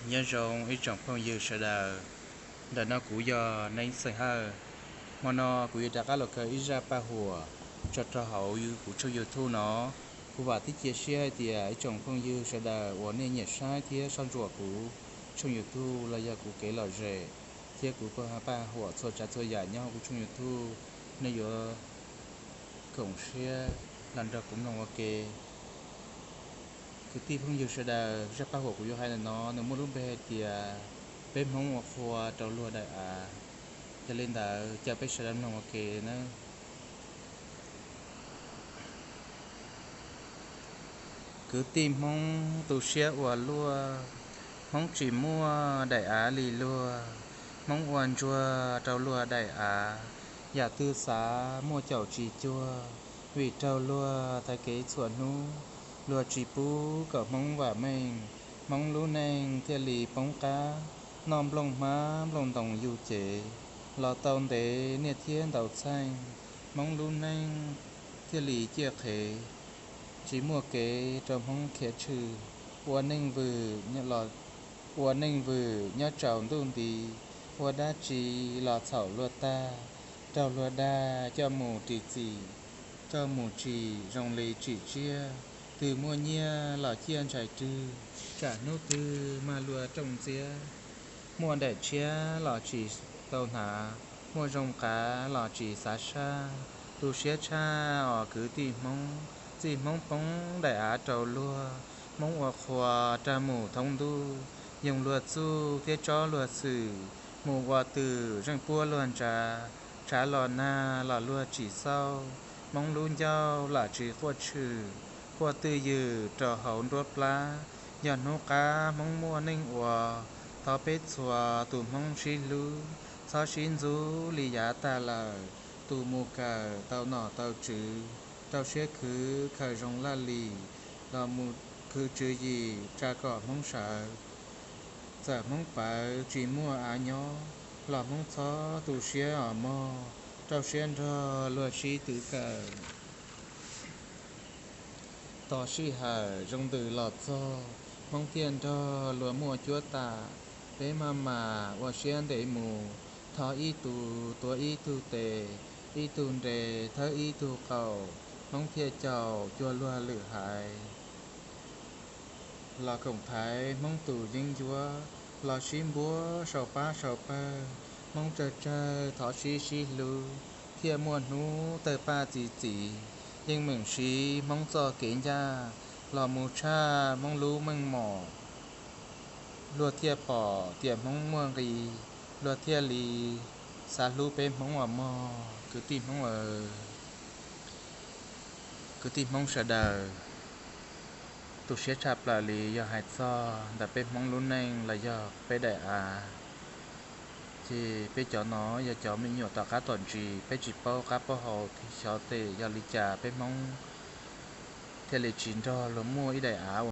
Nyob zoo ib tsoom phooj ywg sawv daws, ntawm no kuv yog Neeb Xeem Hawj. Hmo no kuv yuav rov qab los khaws ib zaj paj huam tso rau hauv kuv tshooj YouTube no. Kuv vam thiab cia siab hais tias ib tsoom phooj ywg sawv daws uas nej nyiam saib thiab soj ntsuam kuv tshooj YouTube los yog kuv kev lom zem thiab kuv paj huam txhua tsav txhua yam nyob hauv kuv tshooj YouTube, nej yuav koom siab los nrog kuv mloog ua ke. Kwv tij phooj ywg sawv daws, zaj paj huam kuv yuav hais ntawm no nws muaj lub npe hais tias peb Hmoob ua qhua rau luag daim av. Yog li ntawd caw peb sawv daws mloog ua ke nawb. Kwv tij Hmoob tu siab ua luaj, Hmoob tsis muaj daim av li luag, Hmoob ua ntsuag rau luag daim av, yam twg xav muaj caum tsis cuag, vim raug luag thaiv kev txhua hnub, luag tsis pub kom Hmoob vam meej, Hmoob lub neej thiaj li poob qab, noj nplooj hmab nplooj ntoos yug cev, los tau ntev niaj thiab ntau txheej, Hmoob lub neej thiaj li ciaj qhev, tsis muaj kev rau Hmoob khiav tshwm, ua neej vwm, ua neej vwm nyob tsaus ntuj nti, ua dab tsi los txhaum luag tag, raug luag dag coj mus ris txim, raug mus tsim zoo li tsim tsiaj, twg muaj nyiaj los ciaj ntshai rwg, tsam hnub twg mag luag rooj ntxiab. Muaj daim tshiab los tsis tau hnav, muaj zoo qav los tsis xav saj. Tu siab tshaj os kwv tij Hmoob, txij Hmoob poob daim av rau luag, Hmoob ua qhua rag mus thoob ntuj, yoog luag txuj thiab tsob luag xwm, mus ua twm zeej puab luag ntsa, tshav los nag los luag tsis xauj, Hmoob lub ncauj lam tsis quaj tshwm, quaj twj ywm rau hauv nruab plab. Yog hnub qab Hmoob muaj neej ua, thov peb txhua tus Hmoob sib hlub, txhob sib ntxub li yav tag lawm. Tus mus kawm tau nom tau tswv, rau siab khwv khaws zoo laj lim, los mus khwv tswv yim tsa kom Hmoob sawv. Txawm Hmoob pawv tsis muaj av nyob, los Hmoob txhob tu siab os mog, rau siab nrog luag sib twv kawm. Tos sij hawm zoo ntws los txog, Hmoob thiaj nrog luag muaj cuab tam. Peb maj mam ua siab ntev mus, thov ib tug tuav ib tug tes, ib tug nres thawb ib tug qaum, Hmoob thiaj caum cuag luag lwm haiv. Los koom thaiv Hmoob tus yeeb ncuab, los sib npuab sau pab sau pawg, Hmoob tsawg tsawg thov sib sib hlub, thiaj muaj hnub tawg paj txi txiv. Yeej meem siv Hmoob txoj kev ncaj, los mus tshaj Hmoob lub meej mom, luag thiaj pom tias Hmoob muaj nqis, luag thiaj li xav hlub peb Hmoob os mog kwv tij Hmoob aw. Kwv tij Hmoob sawv daws, tu siab tshaj plaws li yog hais txog ntawm peb Hmoob lub neej los yog peb daim av. Ces peb cov no yog cov me nyuam tom qab tom ntsis, peb tsis paub qab paub hau xyov tes yog li cas peb Hmoob thiaj li tsis nrog luag muaj ib daim av.